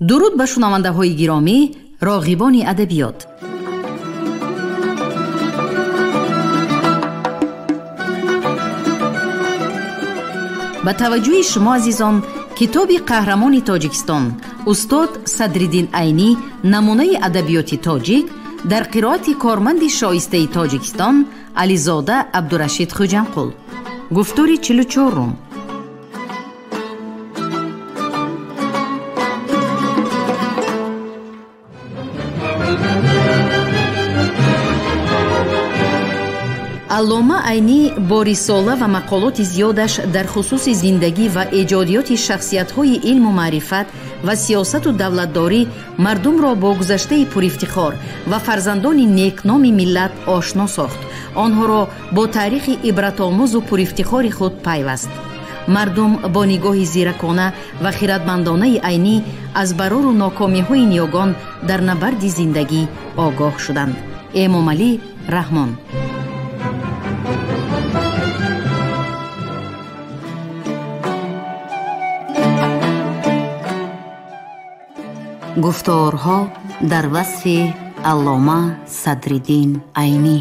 Дуруд ба шунавандаҳои гиромӣ, роғибони адабиёт. Ба таваҷҷӯҳи шумо азизон, китоби қаҳрамони Тоҷикистон устод Садриддин Айнӣ намунаи адабиёти тоҷик дар қироати корманди шоистаи Тоҷикистон Ализода Абдурашид Хуҷамқул. Гуфтори 44-ум. Аллома Айнӣ бо рисола ва мақолоти зиёдаш дар хусуси зиндагӣ ва эҷодиёти шахсиятҳои илму маърифат ва сиёсату давлатдорӣ мардумро бо гузаштаи пурифтихор ва фарзандони некноми миллат ошно сохт, онҳоро бо таърихи ибратомӯзу пурифтихори худ пайваст. Мардум бо нигоҳи зиракона ва хиратмандонаи Айнӣ аз барору нокомиҳои ниёгон дар набарди зиндагӣ огоҳ шуданд. Эмомалӣ Раҳмон. Гуфторҳо дар васфи Аллома Садриддин Айнӣ.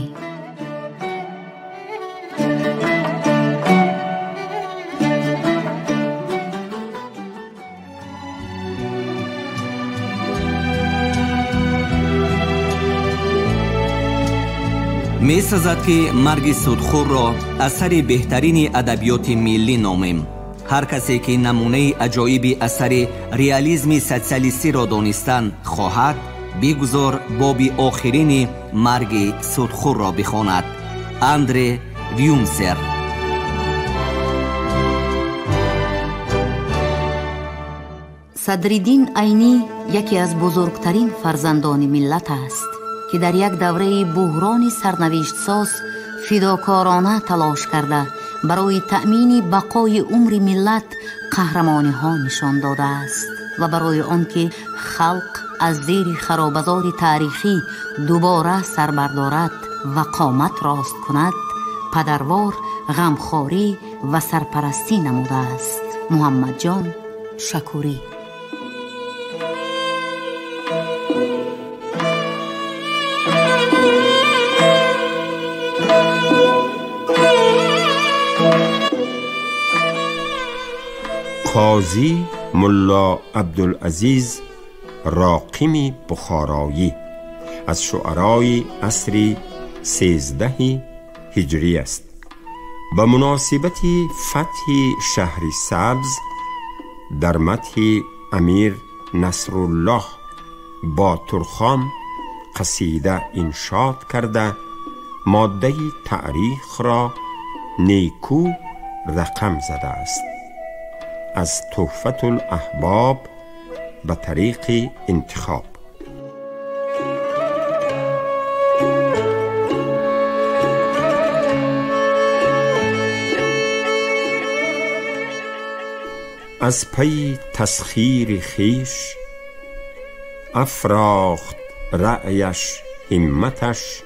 Месазад, ки марги судхӯрро асари беҳтарини адабиёти миллӣ номем. Ҳар касе ки намунаи аҷоиби асари реализми социалистиро донистан хоҳад, бигузор боби охирини марги судхӯрро бихонад. Андре Вюмсер. Садриддин Айнӣ яке аз бузургтарин фарзандони миллат аст, ки дар як давраи буҳрони сарнавиштсоз фидокорона талош карда барои таъмини бақои умри миллат қаҳрамониҳо нишон додааст ва барои он ки халқ аз зери харобазори таърихӣ дубора сар бардорад ва қомат рост кунад, падарвор ғамхорӣ ва сарпарастӣ намудааст. Муҳаммадҷон Шакурӣ. قاضی ملا عبدالعزیز راقم بخارایی از شعرای عصر 13 هجری است. به مناسبت فتح شهر سبز در مدح امیر نصرالله با ترخام قصیده انشاد کرده ماده تاریخ را نیکو رقم زده است. از تحفة الاحباب به طریق انتخاب. از پی تسخیر خویش افراخت رأیش همتش،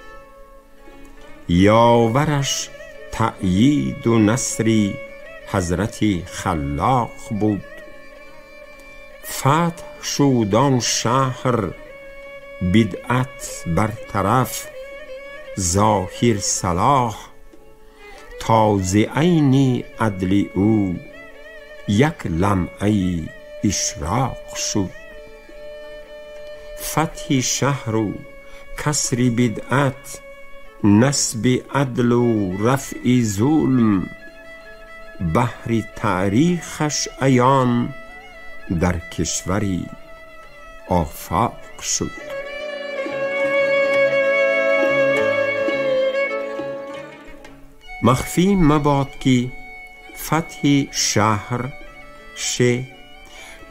یاورش تأیید و نصری حضرت خلاق بود. فتح شد آن شهر، بدعت برطرف، ظاهر صلاح، تا ز عین عدل او یک لمعه اشراق شد. فتح شهر و کسر بدعت، نصب عدل و رفع ظلم، بهر تاریخش عیان در کشوری آفاق شد. مخفی مباد که فتح شهر ش،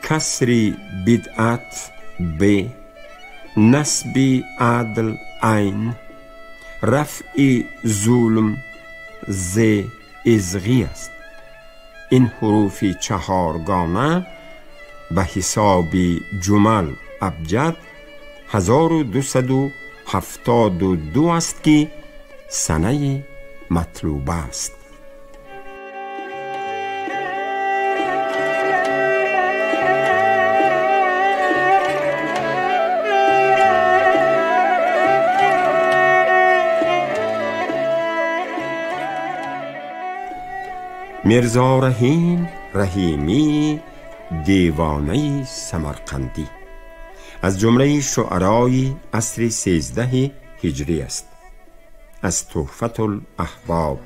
کسر بدعت ب، نصب عدل عین، رفع ظلم ز ازغی است. این حروف چهارگانه به حساب جمل ابجد 1272 است که سنه مطلوب است. Мирзо Раҳим Раҳимӣ девонаи Самарқандӣ аз ҷумлаи шуарои асри 13 ҳиҷрӣ аст. Аз Туҳфатулаҳбоб.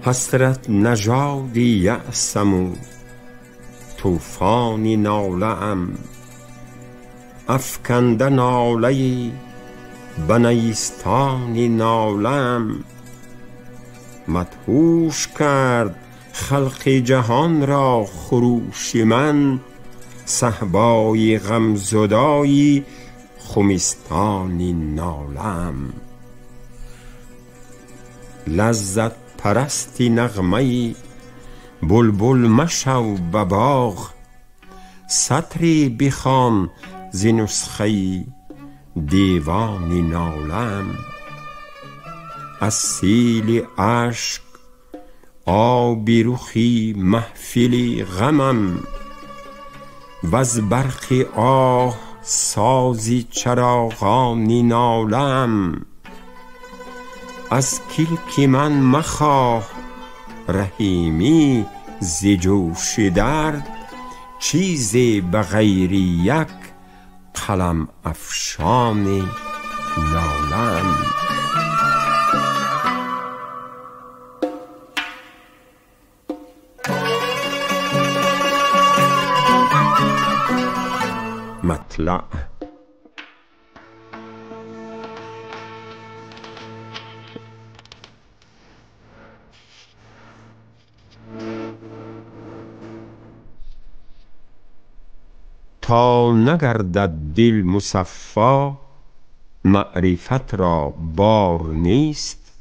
حسرت نژادی یأسم و طوفانی ناله ام، افکنده ناله به نیستانی ناله ام. مدهوش کرد خلق جهان را خروش من، صهبای غم زدایی خمستانی ناله ام. لذت پرستی نغمه بلبل مشو به باغ، سطری بخوان ز نسخه دیوان ناله ام. از سیل اشک آب رخی محفل غمم، وز برق آه سازی چراغان ناله ام. از کلک من مخواه رحیمی ز جوش درد، چیزی به غیر یک قلم افشان ناله ام. مطلع. تا نگردد دل مصفا معرفت را بار نیست،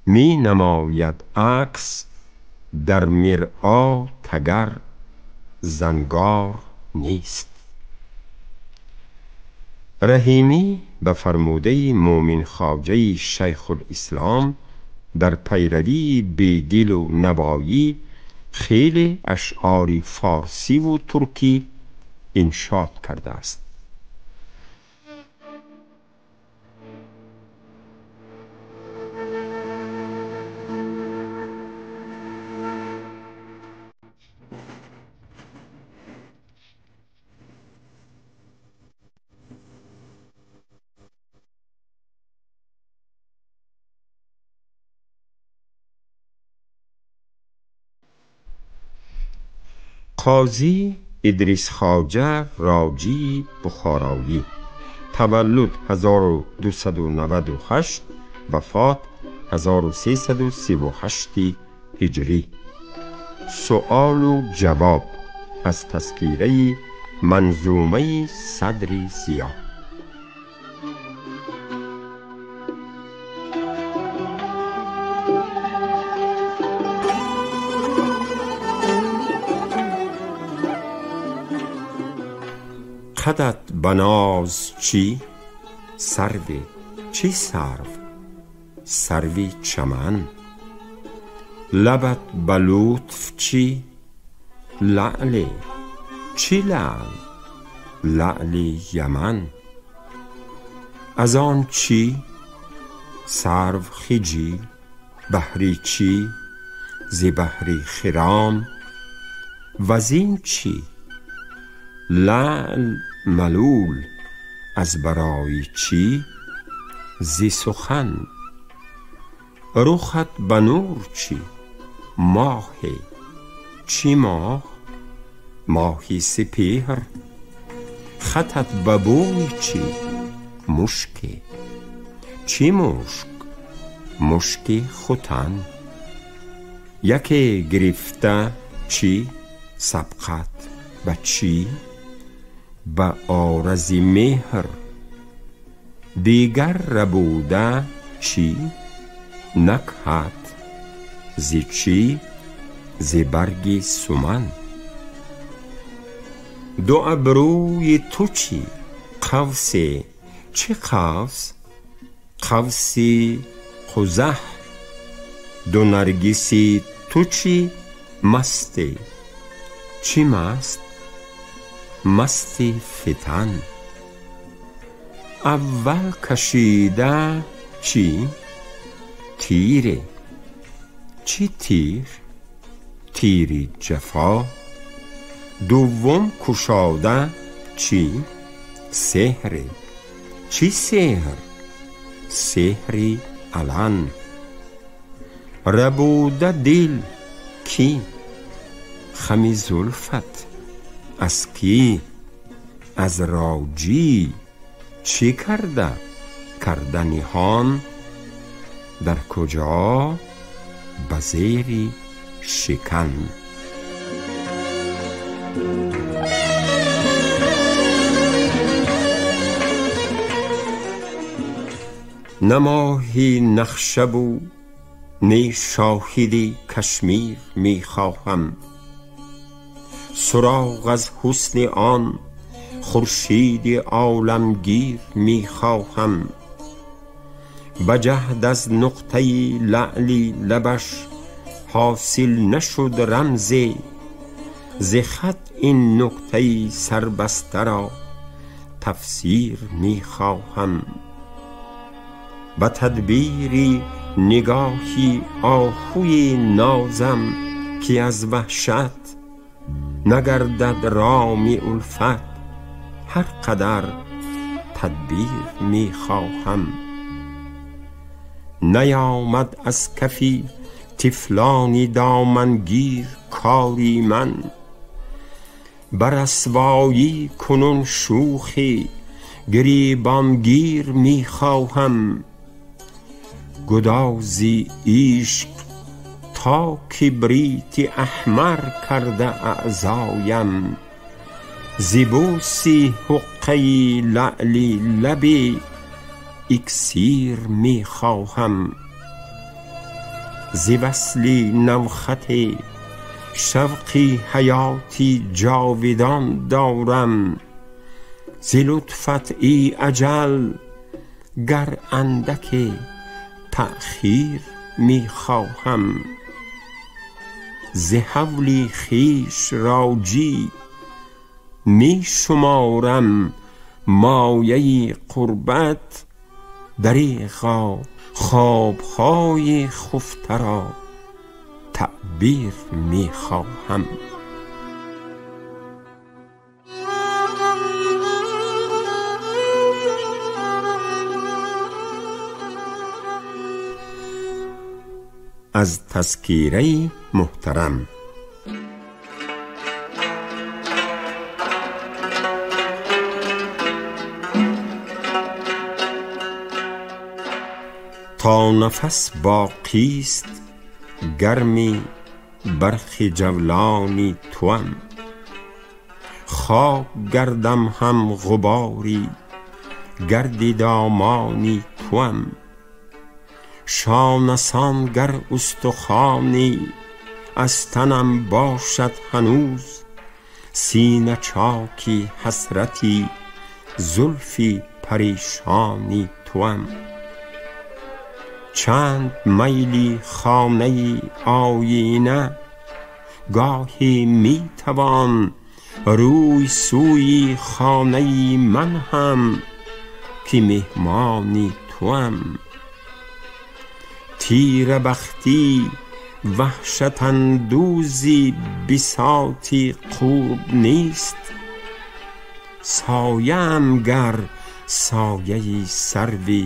می نماید عکس در مرآت اگر زنگار نیست. رحیمی به فرموده مومن خواجه شیخ الاسلام در پیروی بیدل و نوایی خیلی اشعار فارسی و ترکی انشاد کرده است. قاضی ادریس خواجه راجی بخارایی، تولد 1298، وفات 1338 هجری. سؤال و جواب از تذکیره منظومه صدر ضیا. قدت بناز چی؟ سروی چی سرو؟ سروی چمن. لبت به لطف چی؟ لعل چی لعل؟ لعل یمن. از آن چی؟ سرو خجیل. بحری چی؟ ز بحری خرام. وزین چی؟ لعل ملول. از برای چی؟ ز سخن. رخت به نور چی؟ ماه. چی ماه؟ ماهی سپهر. خطت به بوی چی؟ مشک. چی مشک؟ مشک ختن. یکی گرفته چی؟ سبقت. به چی؟ به عارض مهر. دیگر ربوده چی؟ نکهت. ز چی؟ ز برگ سمن. دو ابروی تو چی؟ قوسی. چه قوس؟ قوسی قزح. Ду наргиси ту чӣ масте? Чӣ маст? Масти фитан. Аввал кашида чӣ? Тире. Чӣ тир? Тири ҷафо. Дуввум кушода чӣ? Сеҳре. Чӣ сеҳр? Сеҳри алан. Рабуда дил кӣ? Хами зулфат. Аз кӣ? Аз роҷӣ. Чӣ карда? Карда ниҳон. Дар куҷо? Ба зери шикан. На моҳи нахшабу не шоҳиди Кашмир мехоҳам. Суроғ аз ҳусни он хуршиди оламгир мехоҳам. Ба ҷаҳд аз нуқтаи лаъли лабаш ҳосил нашуд рамзе. Зи хат ин нуктаи сарбастаро тафсир мехоҳам. Ба тадбири нигоҳи оҳуи нозам ки аз ваҳшат нагардад роми улфат, ҳар қадар тадбир мехоҳам. Наёмад аз кафи тифлони домангир кори ман. Ба расвоӣ кунун шӯхи гиребонгир мехоҳам. Гудози ишқ то кибрити аҳмар карда аъзоям. Зи бӯси ҳуққаи лаъли лаби иксир мехоҳам. Зи васли навхате шавқи ҳаёти ҷовидон дорам. Зи лутфат эй аҷал гар андаке таъхир мехоҳам. Зи ҳавли хеш роҷӣ мешуморам мояи қурбат. Дареғо хобҳои хуфтаро таъбир мехоҳам. Аз тазкираи муҳтарам. То нафас боқист гарми бархи ҷавлони туам. Хок гардам ҳам ғубори гарди домони туам. Шонасон гар устухони аз танам бошад ҳанӯз. Сина чоки ҳасрати зулфи парешони туам. Чанд майли хонаи оина гоҳе метавон рӯй сӯи хонаи ман ҳам ки меҳмони туам. Тирабахтӣ ваҳшатандӯзи бисоти қурб нест. Сояам гар сояи сарви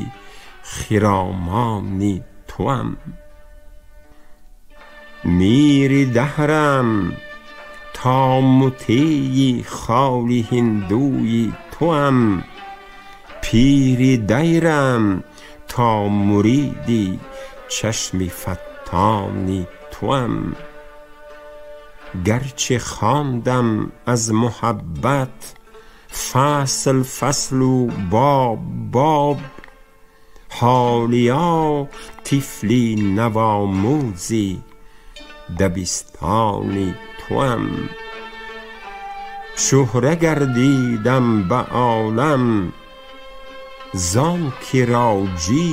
хиромони туам. Мири даҳрам то мутеи холи ҳиндуи туам. Пири дайрам то муриди чашми фаттони туам. Гарчи хондам аз муҳаббат фасл фаслу боб боб, ҳолия тифли навомӯзи дабистони туам. Шӯҳра гардидам ба олам зон ки роҷӣ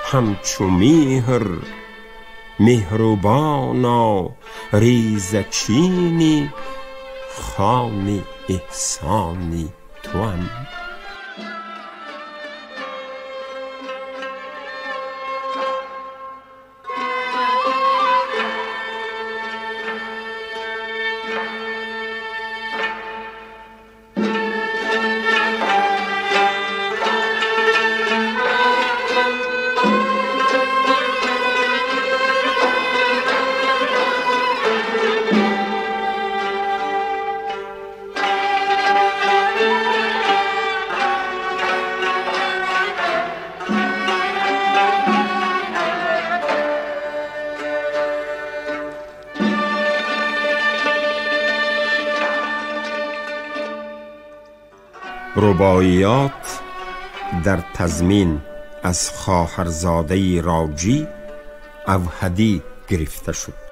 ҳамчу меҳр меҳрубоно ریزچینی خان احسانی توام. رباعیات در تضمین از خواهرزاده راجی اوحدی گرفته شد.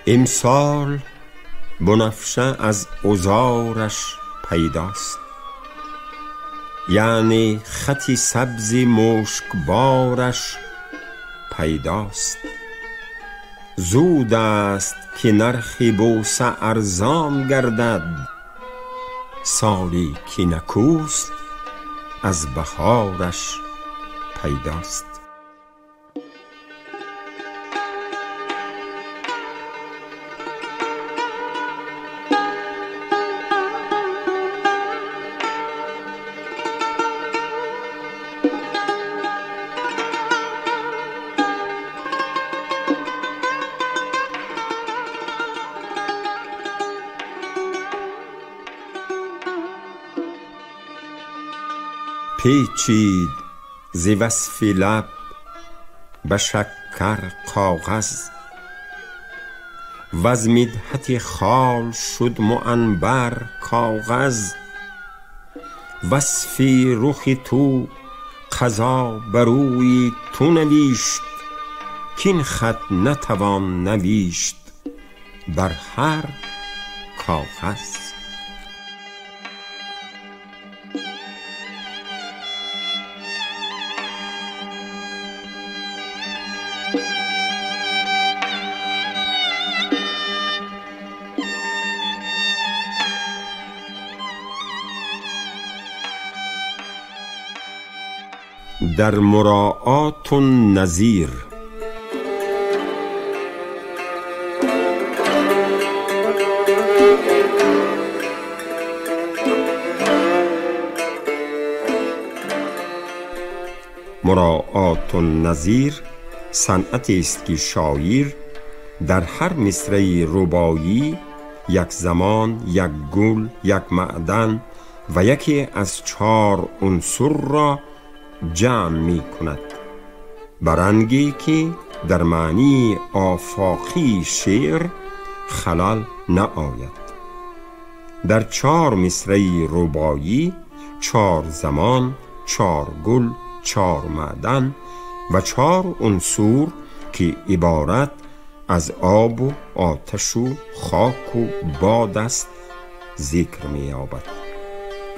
امسال بنفشه از عذارش پیداست، یعنی خطی سبز مشکبارش پیداست. زود است که نرخ بوسه ارزان گردد، سالی که نکوست از بهارش پیداست. پیچید ز وصف لب به شکر کاغذ، وز مدحت خال شد معنبر کاغذ. وصف رخ تو قضا بروی تو نوشت، کاین خط نتوان نوشت بر هر کاغذ. در مراعات النظیر. مراعات النظیر صنعتی است که شاعر در هر مصرع رباعی یک زمان، یک گل، یک معدن و یکی از 4 عنصر را جمع می کند، برنگی که در معنی آفاقی شعر خلل نآید. در 4 مصرع رباعی 4 زمان، 4 گل، 4 معدن و 4 عنصر که عبارت از آب و آتش و خاک و باد است ذکر می یابد.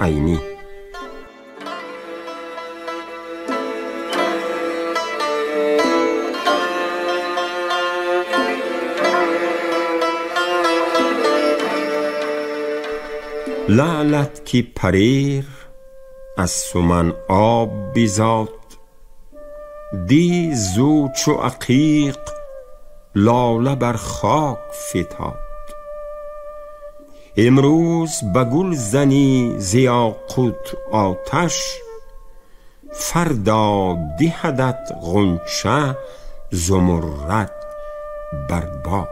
عینی. لعلت که پریر از سمن آب بیزاد، دی زو چو عقیق لاله بر خاک فتاد. امروز به گل زنی ز یاقوت آتش، فردا دهدت غنچه زمرد بر باد.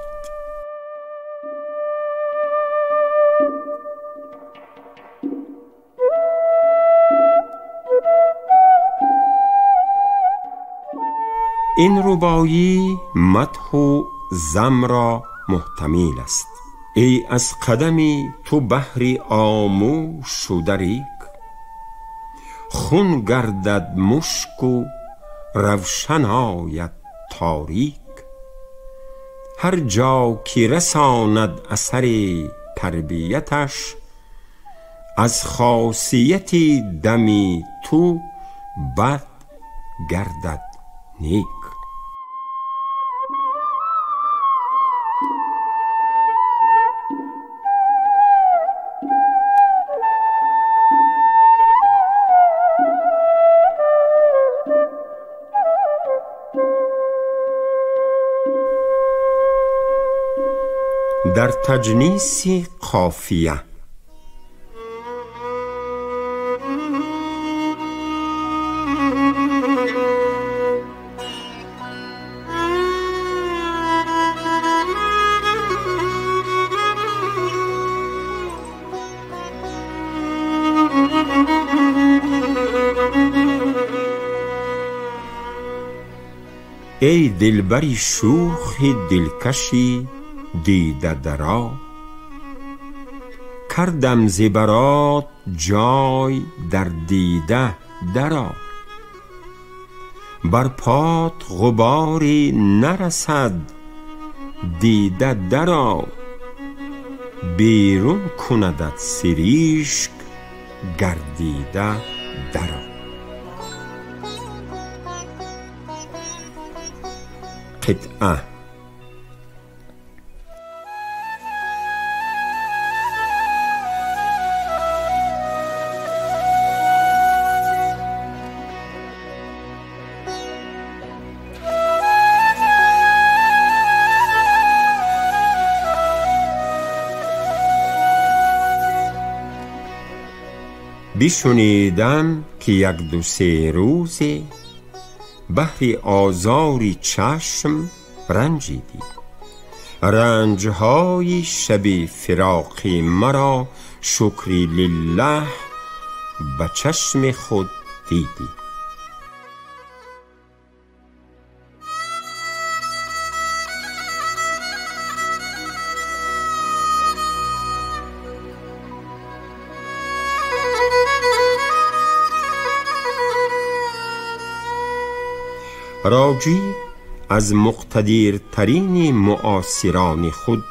این رباعی مدح و ذم را محتمل است. ای از قدمی تو بحری آمو شده ریگ، Хун гардад мушку равшан ояд торик. Ҳар ҷо ки расонад асари тарбияташ, аз хосияти дами ту бад гардад нек. Дар таҷниси қофия. Эй дилбари шӯхи дилкаши дида даро, кардам зи барот ҷой дар дида даро. Бар пот ғуборе нарасад дида даро, берун кунадат сиришк гардида даро. Қитъа. Бишунидам ки як-ду се рӯзе баҳри озори чашм ранҷидӣ. Ранҷҳои шаби фироқи маро шукри лиллаҳ ба чашми худ дидӣ. Роҷӣ аз муқтадиртарини муосирони худ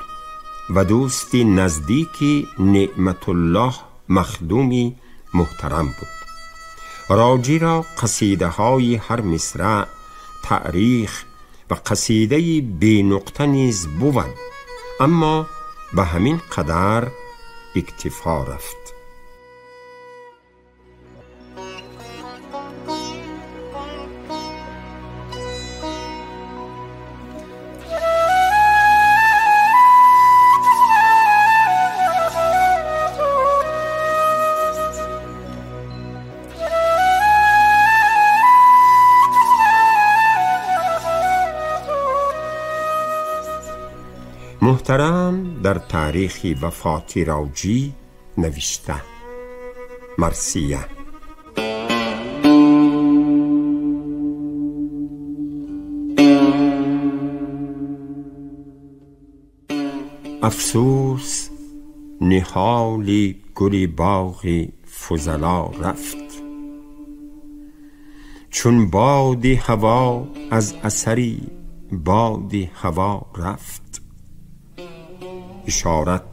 ва дӯсти наздики Неъматуллоҳ Махдуми муҳтарам буд. Роҷиро қасидаҳои ҳар мисраъ, таърих ва қасидаи бенуқта низ бувад, аммо ба ҳамин қадар иктифо рафт. Муҳтарам дар таърихи вафоти Роҷӣ навишта: марсия. Афсӯс, ниҳоли гули боғи фузало рафт, чун боди ҳаво аз асари боди ҳаво рафт. Ишорат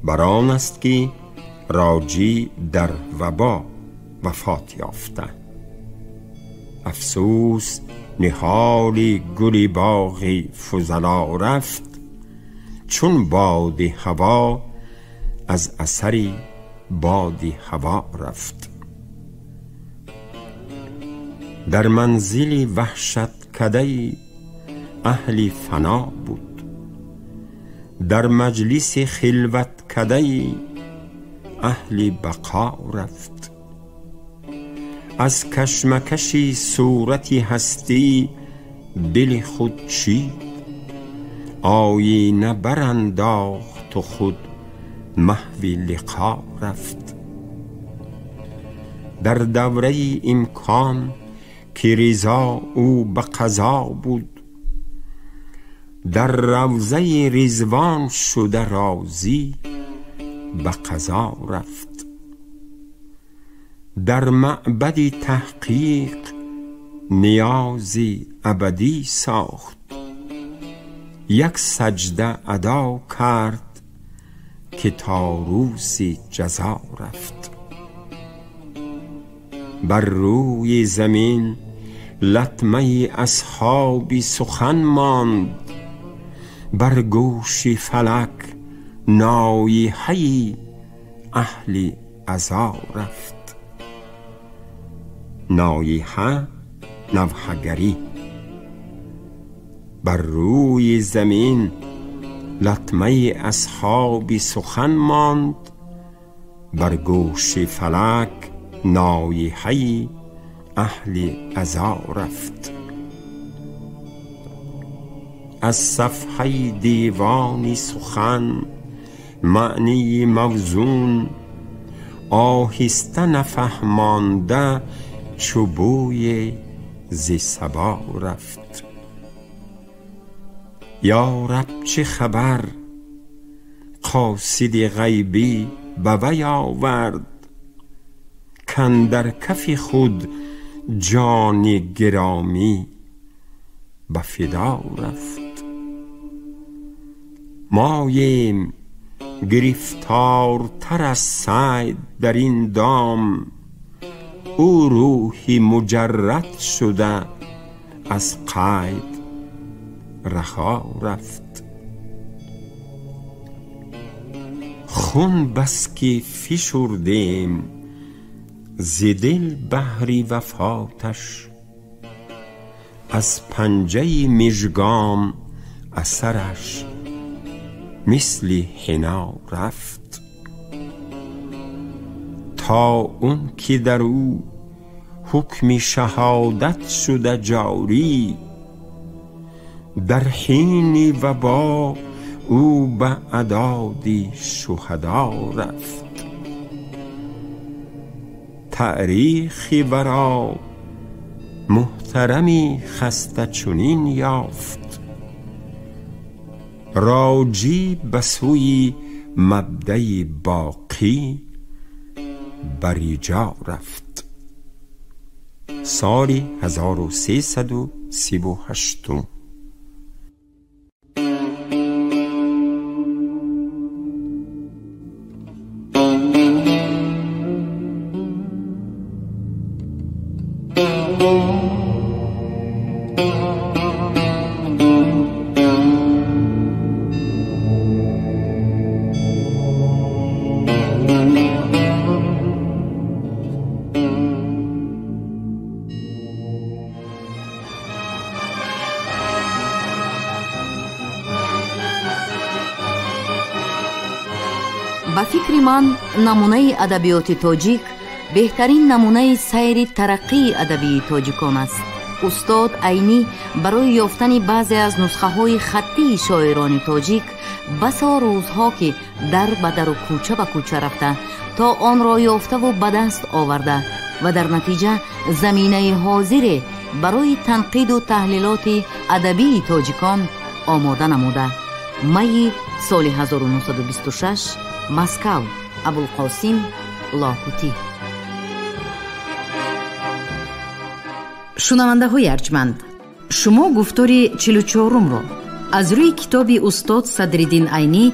бар он аст ки Роҷӣ дар вабо вафот ёфта. Афсӯс, ниҳоли гули боғи фузало рафт, чун боди ҳаво аз асари боди ҳаво рафт. Дар манзили ваҳшаткадаи аҳли фано буд, дар маҷлиси хилваткадаи аҳли бақо рафт. Аз кашмакаши сурати ҳастӣ дили худ чид, оина барандохту худ маҳви лиқо рафт. Дар давраи имкон ки ризо ӯ ба қазо буд, дар равзаи ризвон шуда розӣ ба қазо рафт. در معبد تحقیق نیازی ابدی ساخت. یک سجده ادا کرد که تا روزی جزا رفت. بر روی زمین لطمه اصحابی سخن ماند، بر گوش فلک نایحه اهل عزا رفت. نایحه نوحه‌گری. بر روی زمین لطمه اصحابی سخن ماند، بر گوش فلک نایحه اهل عزا رفت. از صفحه دیوانی سخن معنی موزون، آهسته نفهمانده چو بوی ز صبا رفت. یا رب چه خبر قاصد غیبی به وی آورد، کاندر کف خود جان گرامی به فدا رفت. ماییم گرفتارتر از صید در این دام، او روحی مجرد شده از قید رها رفت. خون بس که فشردیم ز دل بهر وفاتش، از پنجه مژگام اثرش مثل حنا رفت. تا اون که در او حکم شهادت شده جاری، در حین وبا او به اعداد شهدا رفت. تاریخ ورا محترمی خسته چنین یافت، راجی به سوی مبدأ باقی بریجا رفت. سال 1338. Ба фикри ман, намунаи адабиёти тоҷик беҳтарин намунаи сайри тараққии адабии тоҷикон аст. Устод Айнӣ барои ёфтани баъзе аз нусхаҳои хаттии шоирони тоҷик басо рӯзҳо ки дар ба дару кӯча ба кӯча рафта, то онро ёфтаву ба даст оварда ва дар натиҷа заминаи ҳозире барои танқиду таҳлилоти адабии тоҷикон омода намуда. Майи соли 1926, Москав, Абулқосим Лоҳутӣ. Шунавандаҳои арҷманд, шумо гуфтори 44-умро аз рӯи китоби устод Садриддин Айнӣ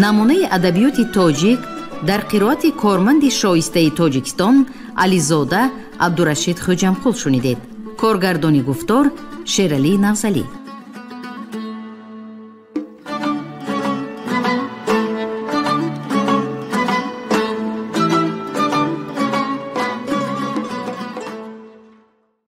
намунаи адабиёти тоҷик дар қироати корманди шоистаи Тоҷикистон Ализода Абдурашид Хӯҷамқул шунидед. Коргардони гуфтор Шералӣ Навзалӣ.